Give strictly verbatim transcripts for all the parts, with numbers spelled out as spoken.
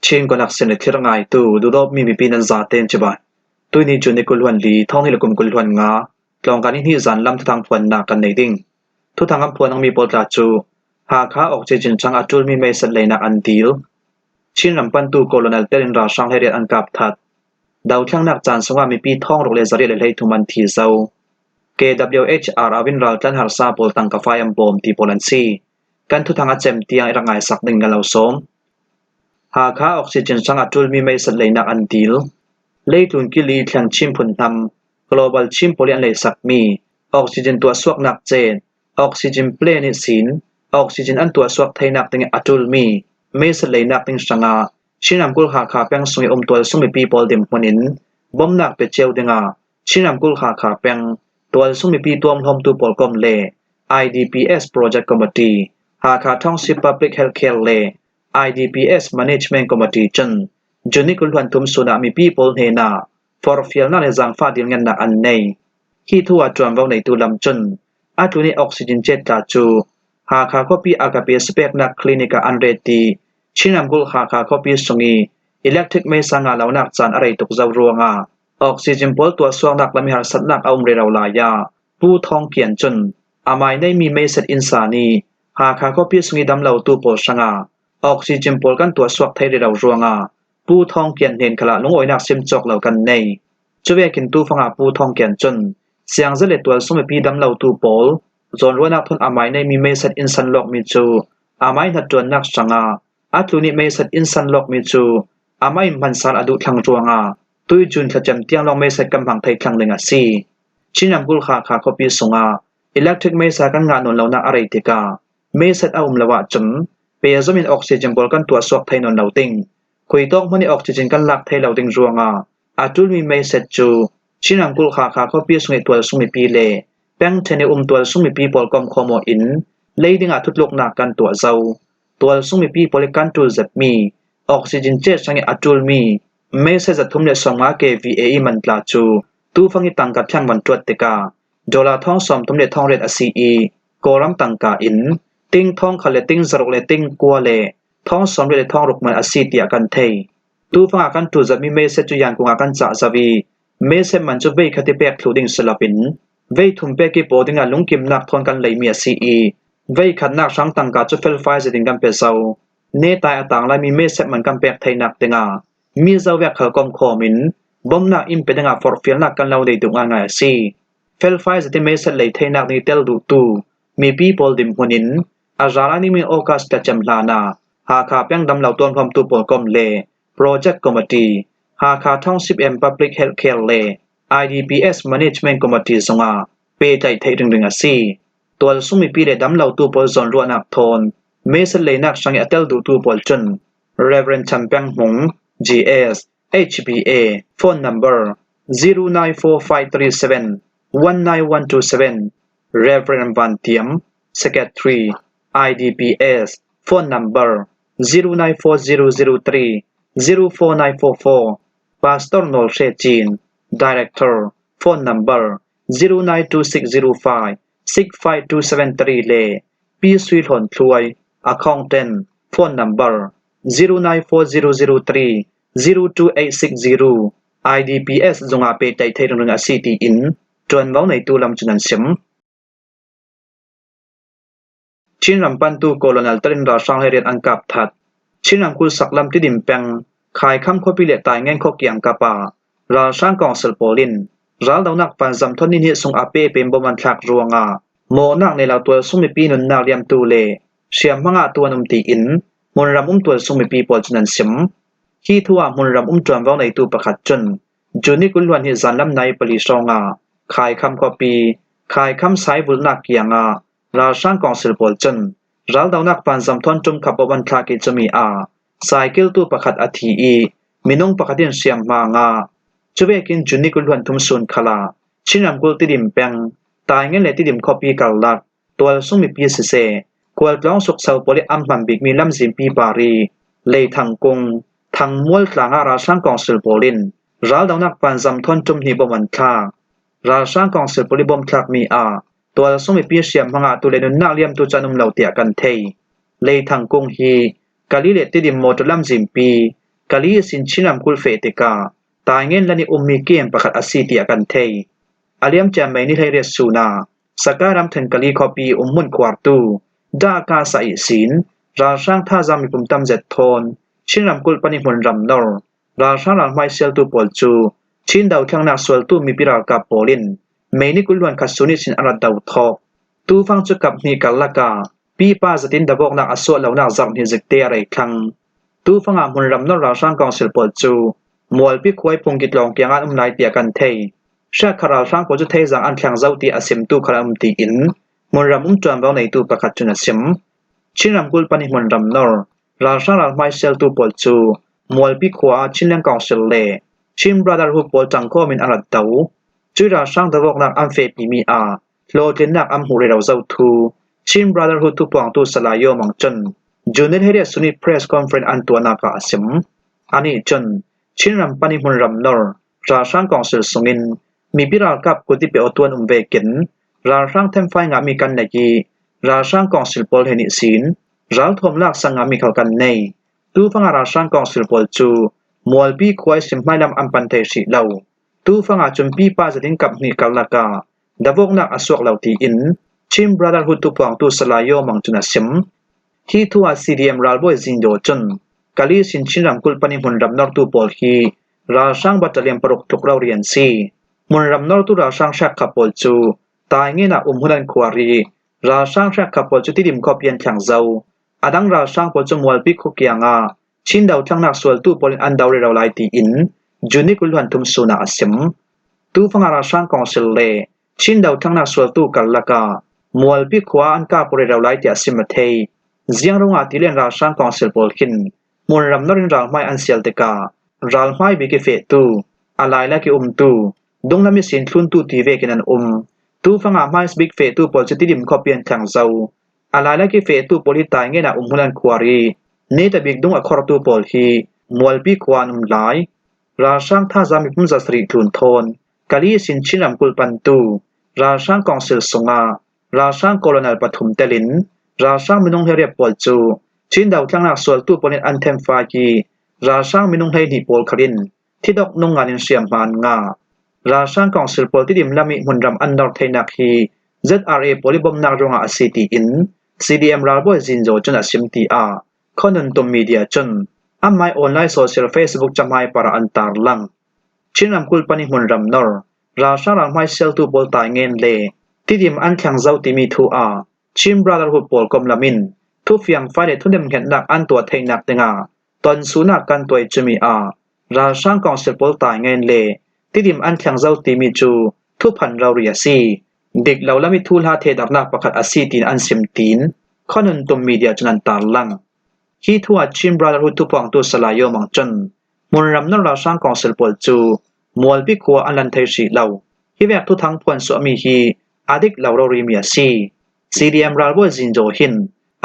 Chin Connection le thlir ngaitu, duhdawtmi mipi nan zaten cibai. Tuini June ni kul hluan li, thawng hnih le kum kul hluan nga, tlawngkai ni hnih zan lam thuthang phuanna kan nei ding. Thuthang an phuan ang mi pawl tla cu, Hakha oxygen chang a ṭulmi meiset leinak an dil. Chin ram pantu colonel telin ralhrang hleiriat an kap that. Dothlengnak caan sungah mipi thawng ruk le zariat le hleithum an thi zo. K W H R O in raltlan harsa pawl tangka fai an bawm ti pawl an si. Kan thuthang a cem tiang i rak ngaisak ding kan lo sawm. Hakha oxygen chang a ṭulmi meiset leinak an dil. Leitlun kili thleng Chin phun hnam, global Chin pawl i an leisakmi oxygen tuahsuaknak cen, oxygen plant ihsin oxygen an tuahsuak theinak ding a ṭulmi meiset leinak ding hrangah Chin ramkulh Hakha peng sung i um tualsung mipi pawl dinhmun in bomnak pe cio dingah Chin ramkulh Hakha peng tualsung mipi tuamhlawmtu pawl kom le I D P S Project Committee, Hakha Township Public Health Care le I D P S Management Committee cun June ni kul hluan thum sunah mipi pawl hnenah forhfialnak le zaangfah dilngennak an nei. Hi thu a ṭuanvo neitu lam cun a tlun i oxygen cen tla cu Hakha khuapi Agape sapeknak clinic ah an ret i Chin ramkulh Hakha khuapi sung i electric meisa ngah lonak caan a rei tuk zo ruangah oxygen pawl tuahsuaknak lam i harsatnak a um rero lai ah Pu Thawng Kian cun amai neimi meiset innsa nih Hakha khuapi sung i damlotu pawl hrangah oxygen pawl kan tuahsuak thei rero ruangah Pu Thawng Kian hnen khalah lungawinak sim cawk lo kan nei. Cuvekin tufanga Pu Thawng Kian cun siangza le tualsung mipi damlotu pawl zawnruahnak thawn amai neimi meiset insan lawkmi cu amai hnattuannak hrangah a tlun i meiset insan lawkmi cu amai hmansal a duh thlang ruangah tui June thlacem tiang lawng meiset kan hmang thei thlang ding a si. Chin ramkulh Hakha khuapi sungah electric meisa kan ngah nawn lonak a rei tikah meiset a um lo ahcun pehzom in oxygen pawl kan tuahsuak thei nawn lo ding. Khuitawk hmanh i oxygen kan lak thei lo ding ruangah a ṭulmi meiset cu Chin ramkulh Hakha khuapi sung i tualsung mipi le peng ṭhen i um tualsung mipi pawl komkhawm aw in lei dingah thutluknak kan tuah zo. Tualsung mipi pawl i kan ṭul zetmi oxygen cen hrang i a ṭulmi meiset zathum le sawmnga K V A i man tla cu tufang i tangka thleng van ṭuat tikah dollar thawng sawmthum le thawng riat a si i Kawlram tangka in ting thawng khat le ting zaruk le ting kua le thawng sawmriat le thawng ruk man a si tiah kan thei. Tufangah kan ṭul zetmi meiset cu Yankung ah kan cah zo i meiset man cu veikhat i pek thluh ding si loin veithum pek i paw dingah lungkimnak thawn kan leimi a si i veikhatnak hrang tangka cu felfai zetin kan pe zo. Netai a tang laimi meiset man kan pek theinak dingah mi zovek khal komkhawm in bomnak in pe dingah forhfialnak kan lo nei duh ngaingai a si. Felfai zet i meiset lei theinak ding i tel duhtu mipi pawl dinhmun in a ral a ningmi August thlacem hlanah Hakha peng damlo tuamhlawmtu pawl kom le Project Committee, Hakha Township and Public Health Care le I D P S Management Committee zongah pehtlaih theih ringring a si. Tualsung mipi le damlotu pawl zawnruahnak thawn meiset leinak hrang i a tel duhtu pawl cun Reverend Chan Peng Hmung, G S, H B A, phone number zero nine four five three seven one nine one two seven, Reverend Van Tiam, Secretary, I D P S, phone number zero nine four zero zero three zero four nine four four, Pastor Nawl Hre Cin, Director, phone number zero nine two six zero five six five two seven three le Pi Sui Hlawn Thluai, Accountant, phone number zero nine four zero zero three zero two eight six zero, I D P S zongah pehtlaih theih ringring a si tiin ṭuanvo neitu lam cun an sim. Chin ram pantu Colonel telin ralhrang hleiriat an kap that. Chin ramkulh saklam Tidim peng Khaikham khuapi le Taingen khua kiangkap ah ralhrang kawngsil pawl in raldonak vanzam thawn ni hnih sung a pe pen bom an thlak ruangah mawhnak nei lo tualsung mipi nunnak liamtu le hriamhma ngahtu an um tiin hmunram um tualsung mipi pawl cun an sim. Hi thu ah hmunram um ṭuanvo neitu pakhat cun June ni kul hluan hnih zanlam nai pali hrawngah Khaikham khuapi, Khaikham saivulhnak kiangah ralhrang kawngsil pawl cun raldonak vanzam thawn ṭum khat bom an thlak i cumi ah saikiltu pakhat a thi i minung pakhat in hriamhma ngah. Cuvekin June ni kul hluan thum sun khalah Chin ramkulh Tidim peng, Taingen le Tidim khuapi karlak tualsung mipi siseh, khualtlawng sukso pawl i an hman bikmi lamzinpi par i Leithang kung, Thangmual tlangah ralhrang kawngsil pawl in raldonak vanzam thawn ṭum hnih bom an thlak. Ralhrang kawngsil pawl i bom thlakmi ah tualsung mipi hriamhma ngahtu le nunnak liamtu cu an um lo tiah kan thei. Leithang kung hi Kali le Tidim mawṭaw lamzinpi Kali ihsin Chin ramkulh feh tikah Taingen lan ih ummi kem pakhat a si tiah kan thei. A liamcia May ni hleiriat sunah Sakai ramthen Kali khuapi umhmun khuartu Daka Sa ihsin ralhrang thazaang mipum tam zet thawn Chin ramkulh pan ih hmunram nor ralhrang ralhmai sialtu pawl cu Chin dothlennak sualtu mipi ralkap pawl in May ni kul hluan khat sun ihsin an rak do thawk. Tufang cu kap hnih karlak ah pipa zetin davawknak a suah lonak zarh hnih zikte a rei thlang. Tufang ah hmunram nor ralhrang kawngsil pawl cu Mualpi khua ih phungki tlawng kiangah an um lai tiah kan thei. Hriatkhat ralhrang pawl cu theizang an thleng zo tiah a simtu khal an um tiin hmunram um ṭuanvo neitu pakhat cun a sim. Chin ramkulh pan ih hmunram nor ralhrang ralhmai sialtu pawl cu Mualpi khua ah Chinland Council le Chin Brotherhood pawl ṭangkawm in an rak do. Cuih ralhrang davawknak an fehpimi ah hlawhtlinnak an hmuh rero zo thu Chin Brotherhood thupuangtu Salai Yaw Mang cun June ni hleiriat sun ih press conference an tuahnak ah a sim. Anih cun Chin ram pan ih hmunram nor ralhrang kawngsil sungin mipi ralkap kut ih pe awtu an um vekin ralhrang thenfai ngahmi kan nei ih ralhrang kawngsil pawl hnen ihsin ralthuam laksak ngahmi khal kan nei. Tufang ah ralhrang kawngsil pawl cu Mualpi khua ihsin hmailam an pan thei hrih lo. Tufang ah cun pipa zetin kap hnih karlak ah davawknak a suak lo tiin Chin Brotherhood thupuangtu Salai Yaw Mang cun a sim. Hi thu ah C D M ralbawi Zin Yaw cun Kali ihsin Chin ramkulh pan ih hmunram nortu pawl hi ralhrang battalion paruk tluk rori an si. Hmunram nortu ralhrang hriakkhat pawl cu Taingen ah umhmun an khuar ih ralhrang hriakkhat pawl cu Tidim khuapi an thleng zo. A dang ralhrang pawl cu Mualpi khua kiangah Chin dothlennak sualtu pawl in an do rero lai tiin June ni kul hluan thum sunah a sim. Tufang ah ralhrang kawngsil le Chin dothlennak sualtu karlak ah Mualpi khua an kap rero lai tiah a sim a thei. Ziang ruangah ti len ralhrang kawngsil pawl khin hmunram nor in ralhmai an sial tikah ralhmai bik ih fehtu, a lailak ih umtu, dunglam ihsin thluntu ti vekin an um. Tufang ah hmaisabik fehtu pawl cu Tidim khuapi an thleng zo. A lailak ih fehtu pawl hi Taingen ah umhmun an khuar ih netabik dung a khortu pawl hi Mualpi khua an um lai. Ralhrang thazaang mipum zasarih tlun thawn Kali ihsin Chin ramkulh pantu ralhrang kawngsil sungah ralhrang colonel pathum telin ralhrang minung hleiriat pawl cu Chin dothlennak sualtu pawl in an thenfai ih ralhrang minung hleihnih pawl khal in thidok nung ngan in hriamhma an ngah. Ralhrang kawngsil pawl Tidim lam ih hmunram an nor theinak hi Z R A pawl ih bawmhnak ruangah a si tiin C D M ralbawi Zin Yaw cun a sim tiah Khawnun Tum Media cun amai online social Facebook cahmai parah an tarlang. Chin ramkulh pan ih hmunram nor ralhrang ralhmai sialtu pawl Taingen le Tidim an thleng zo timi thu ah Chin Brotherhood pawl komlam in thufiangfai le thunemhngetnak an tuah theihnak dingah tonsuhnak kan tuah ih cumi ah ralhrang kawngsil pawl Taingen le Tidim an thleng zo timi cu thuphan rori a si. Dik lo lam ih thuhla thehdarnak pakhat a si tiin an sim tiin Khawnun Tum Media cun an tarlang. Hi thu ah Chin Brotherhood thupuangtu Salai Yaw Mang cun hmunram nor ralhrang kawngsil pawl cu Mualpi khua an lan thei hrih lo. Hi vek thuthang phuan suahmi hi a dik lo rorimi a si. C D M ralbawi Zin Yaw hin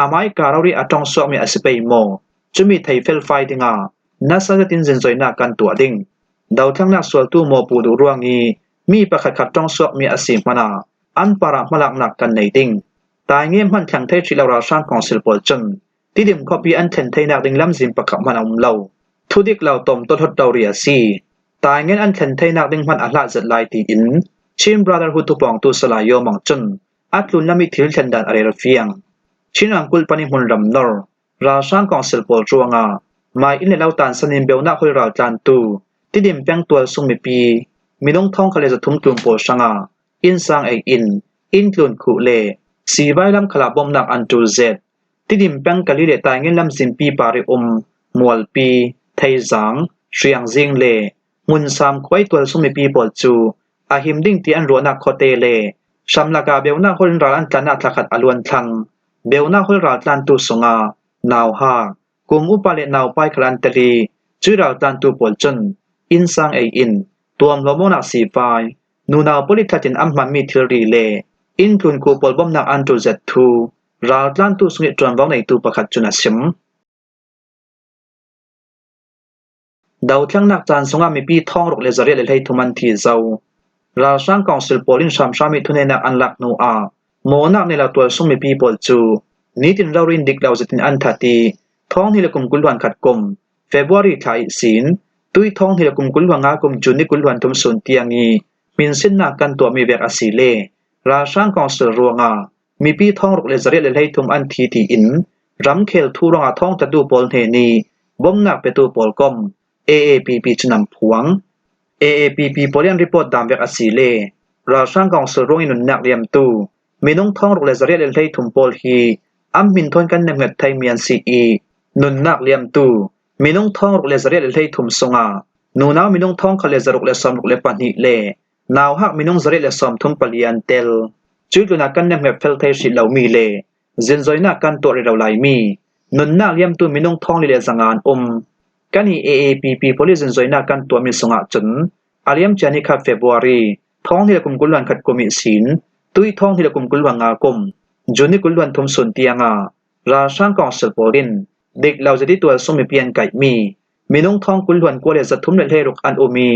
amai ka rori a ṭong suakmi a si pei maw? Cumi thei felfai dingah nasa zetin zinzoinak kan tuah ding. Dothlennak sualtu mawhpuh duh ruang ih mi pakhatkhat ṭong suakmi a si hmanah an parah hmalaknak kan nei ding. Taingen hmanh thleng thei hrih lo ralhrang kawngsil pawl cun Tidim khuapi an thlen theinak ding lamzin pakhat hmanh a um lo. Thudik lo tawmtaw hlawt rori a si. Taingen an thlen theinak ding hmanh a hlah zet lai tiin Chin Brotherhood thupuangtu Salai Yaw Mang cun a tlunlam ih thil thlen dan a rel fiang. Chin ramkulh pan ih hmunram nor ralhrang kawngsil pawl ruangah mai inn le lo tansan in beunak hawl raltlantu Tidim peng tualsung mipi minung thawngkhat le zathum tlun pawl hrangah innsang ei in, inn tlun khuh le sivai lam khalah bawmhnak an ṭul zet. Tidim peng Kali le Taingen lamzinpi par ih um Mualpi, Theizang, Hriangzing le Hmunsam khua ih tualsung mipi pawl cu a him ding ti an ruahnak khuate le hramlak ah beunak hawl in ral an tlannak thlakhat a luan thlang. Beunak hawl raltlantu sungah nauhak, kum upa le naupai khal an tel ih cuih raltlantu pawl cun innsang ei in, tuamhlawm awknak sivai, nunau pawl ih thlatin an hmanmi thilri le inn tlun khuh pawl bawmhnak an ṭul zet thu raltlantu sungih ṭuanvo neitu pakhat cun a sim. Dothlennak caan sungah mipi thawng ruk le zariat le hleithum an thi zo. Ralhrang kawngsil pawl in hramhram ih thuneinak an lak hnu ah mawhnak nei lo tualsung mipi pawl cu nitin rori in dik lo zetin an that ih thawng hnih le kum kul hluan khat kum February thla ihsin, tui thawng hnih le kum kul hluan nga kum June ni kul hluan thum sun tiang i hminsinnak kan tuahmi vek a si le ralhrang council ruangah mipi thawng ruk le zariat le hleithum an thi tiin ramkhel thu ruangah thawngtlatu pawl hnen i bomnak petu pawl kom A A P P cun an phuang. A A P P pawl i an report dan vek a si le ralhrang council ruangin nunnak liamtu minung thawng ruk le zariat le hleithum pawl hi an hmin thawn kan nemnget theimi an si i nunnak liamtu minung thawng ruk le zariat le hleithum sungah nunau minung thawng khat le zaruk le sawm ruk le pahnih le nauhak minung zariat le sawm thum pali an tel. Cui tlunah kan nemnget fel thei hrih lomi le zinzoinak kan tuah rih lo laimi nunnak liamtu minung thawng li le zanga an um. Kan i A A P P pawl i zinzoinak kan tuahmi sungah cun a liamcia ni khat February thawng hnih le kum kul hluan khat kum ihsin tui thawng hnih le kum kul hluan nga kum June ni kul hluan thum sun tiangah ralhrang council pawl in dik lo zet i tualsung mipi an kaihmi minung thawng kul hluan kua le zathum le hleiruk an um i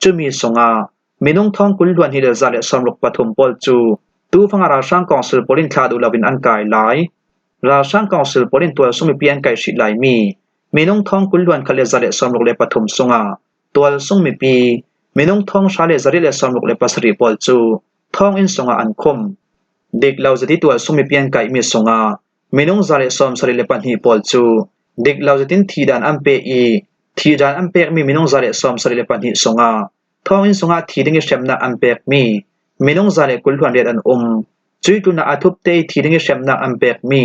cumi sungah minung thawng kul hluan hnih le za le sawm ruk pathum pawl cu tufanga ralhrang council pawl in thlah duh loin an kai lai. Ralhrang council pawl in tualsung mipi an kaih hrih laimi minung thawng kul hluan khat le za le sawm ruk le pathum sungah tualsung mipi minung thawng hra le zariat le sawm ruk le pasarih pawl cu thawng inn sungah an khum. Dik lo zet i tualsung mipi an kaihmi sungah minung za le sawm sarih le pahnih pawl cu dik lo zetin thi dan an pe i thi dan an pekmi minung za le sawm sarih le pahnih sungah thawng inn sungah thi ding i hremnak an pekmi minung za le kul hluan riat an um. Cui tlunah a thupte i thi ding i hremnak an pekmi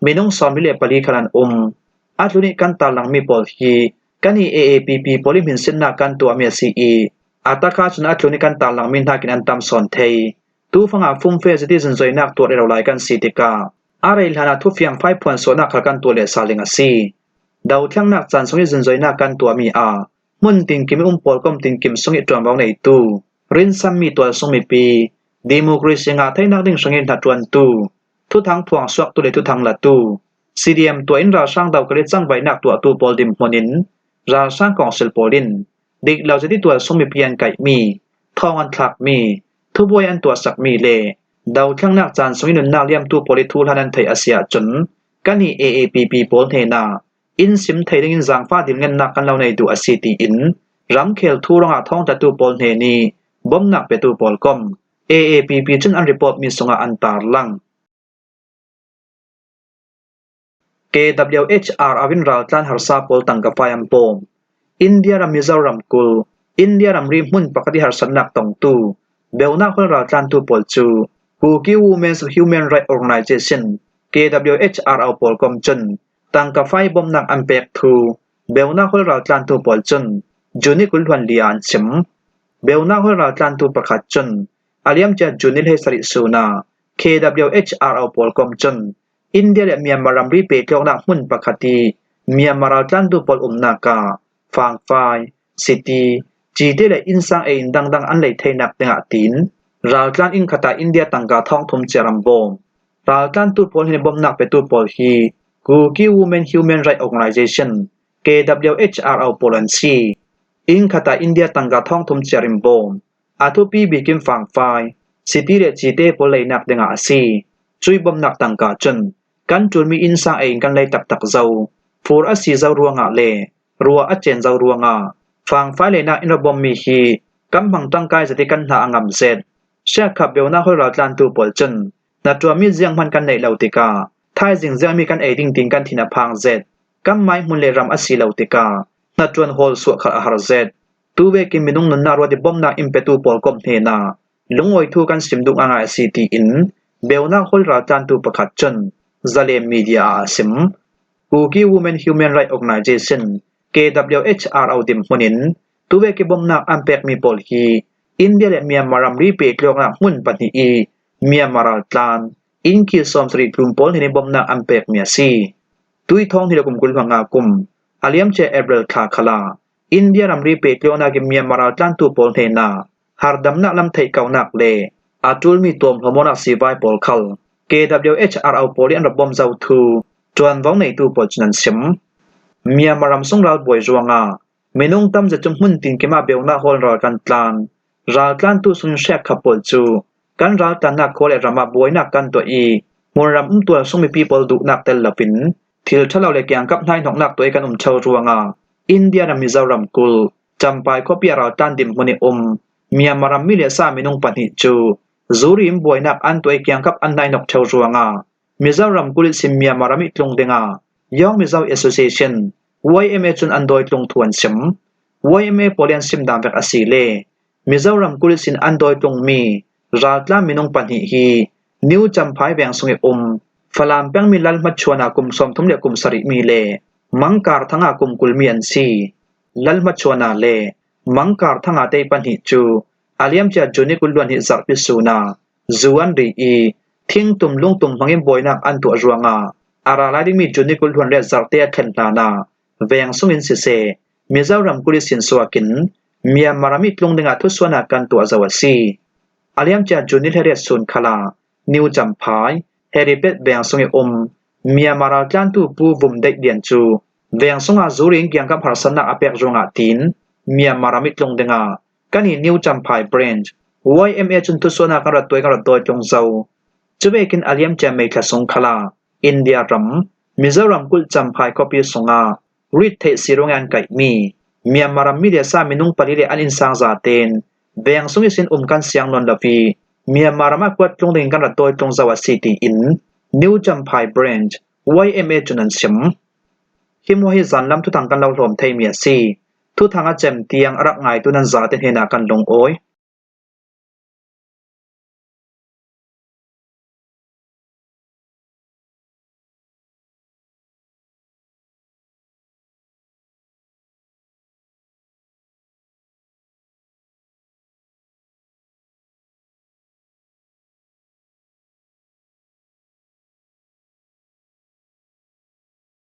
minung sawmli le pali khal an um. A tlun i kan tarlangmi pawl hi kan i A A P P pawl i hminsinnak kan tuahmi a si i a taka cun a tlun i kan tarlangmi hnakin an tam sawn thei. Tufangah fumfe zet i zinzoinak tuah rero lai kan si tikah a rei hlanah thufiang fai phuansuahnak khal kan tuah leh sa ling a si. Dothlennak caan sung i zinzoinak kan tuahmi ah hmun tinkim i um pawl kom tinkim sung i ṭuanvo neitu, rinsanmi tualsung mipi, democracy ngah theinak ding hrangin hnaṭuantu, thuthang phuangsuaktu le thuthang latu, C D M tuah in ralhrang dokal i cangvaihnak tuahtu pawl dinhmun in ralhrang council pawl in dik lo zet i tualsung mipi an kaihmi, thawng an thlakmi, thubuai an tuahsakmi le dothlennak caan sung i nunnak liamtu pawl i thuhlan an theih a si ahcun kan i A A P P pawl hnenah in sim thei dingin zaangfah dilngennak kan lo nei duh a si, tiin ramkhel thu ruangah thawngtlatu pawl hnen i bomnak petu pawl kom A A P P cun an report mi sungah an tarlang. K W H R O in raltlan harsa pawl tangka fai an bawm. India ram Mizoram kul, India ramri hmun pakhat i harsatnak tongtu beunak hawl raltlantu pawl cu Kuki Women's Human Rights Organization, K W H R O pawl kom cun tangka fai bomnak an pek thu beunak hawl raltlantu pawl cun June ni kul hluan li ah an chim. Beunak hawl raltlantu pakhat cun a liamcia June ni hleisarih sun ah K W H R O pawl kom cun India le Myanmar ramri pehtlawnnak hmun pakhat i Myanmar raltlantu pawl umnak ah fangfai, siti, cite le innsang ei in dangdang an lei theinak dingah tiin raltlan inn khat ah India tangka thawngthum ciar an bawm. Raltlantu pawl hnen i bomnak petu pawl hi Kuki Women Human Rights Organization, K W H R O pawl an si. Inn khat ah India tangka thawngthum ciar in bawm. A thupi bikin fangfai, siti le cite pawl leinak dingah a si. Cui bomnak tangka cun kan ṭulmi innsang ei in kan lei taktak zo, fur a si zo ruangah le ruah a cen zo ruangah fangfai leinak in ra bommi hi kan hmang ṭangkai zet i kan hna a ngam zet. Hriakhap beunak hawl raltlantu pawl cun hnaṭuanmi zianghman kan neih lo tikah thaizing ziangmi kan ei ding tiin kan thin a phang zet. Kan maihmun le ram a si lo tikah hnaṭuan hawl suah khal a har zet. Tuvekin minung nunnak ruat i bomnak in petu pawl kom hnenah lungawi thu kan sim duh ngaingai a si, tiin beunak hawl raltlantu pakhat cun Zalen Media ah a sim. Kuki Women Human Rights Organization, K W H R O dinhmun in tuvek i bomnak an pekmi pawl hi India le Myanmar ramri pehtlawnnak hmun pahnih i Myanmar raltlan inn khi sawmsarih tlun pawl hnen i bomnak an pekmi a si. Tui thawng hnih le kum kul hluan nga kum a liamcia April thla khal ah India ramri pehtlawnnak i Myanmar raltlantu pawl hnenah hardamnak lam theihkauhnak le a ṭulmi tuamhlawmawknak sivai pawl khal K W H R O pawl i an ra bawm zo thu ṭuanvo neitu pawl cun an sim. Myanmar ram sung ralbuai ruangah minung tam zet cu hmun tinkim ah beunak hawl ral kan tlan. Raltlantu sungin hriakkhap pawl cu kan raltlannak khua le ram ah buainak kan tuah i hmunram um tualsung mipi pawl duhnak tel loin thil ṭha lo le kiangkap hnaihnoknak tuah i kan um ṭheo ruangah India ram Mizoram kulh Champhai khuapi a raltlan dinhmun i um Myanmar ram mi le sa minung pahnih cu zuri in buainak an tuah i kiangkap an hnainawk ṭheu ruangah Mizoram kulh ihsin Myanmar ram i tlung dingah Young Mizo Association, Y M A cun an dawitlung thu an sim. Y M A pawl i an sim dan vek a si le Mizoram kulh ihsin an dawitlungmi raltlan minung pahnih hi New Champhai veng sung i um Falam pengmi Lalhmat Chuana kum sawmthum le kum sarih mi le Mangkar Thanga kum kul mi an si. Lalhmat Chuana le Mangkar Thanga te pahnih cu a liamcia June ni kul hluan hnih zarhpi sun ah zu an ri i thingtum lungtum hmangin buainak an tuah ruangah a ra lai dingmi June ni kul hluan le zarhte a thlen hlanah veng sungin siseh, Mizoram kulh ihsin suakin Myanmar ram i tlung dingah thusuahnak kan tuah zo a si. A liamcia June ni hleiriat sun khalah New Champhai, Heripet veng sung i um Myanmar raltlantu Pu Vum Deih Lian cu veng sungah zuri in kiangkap harsatnak a pek ruangah tiin Myanmar ram i tlung dingah kan i New Champhai Branch, Y M A cun thusuahnak kan rat tuah i kan rat dawitlung zo. Cuvekin a liamcia May thla sung khalah India ram, Mizoram kulh Champhai khuapi sungah rit theih si ruangin an kaihmi Myanmar ram mi le sa minung pali le an innsang zaten veng sung ihsin um kan siang nawn lo i Myanmar ram ah kuat tlung dingin kan rat dawitlung zo a si tiin New Champhai Branch, Y M A cun an sim. Hi hmuah hi zanlam thuthang kan lo hlawm theimi a si. Thuthang a cem tiang a rak ngaitu nan zate hnenah kan lungawi.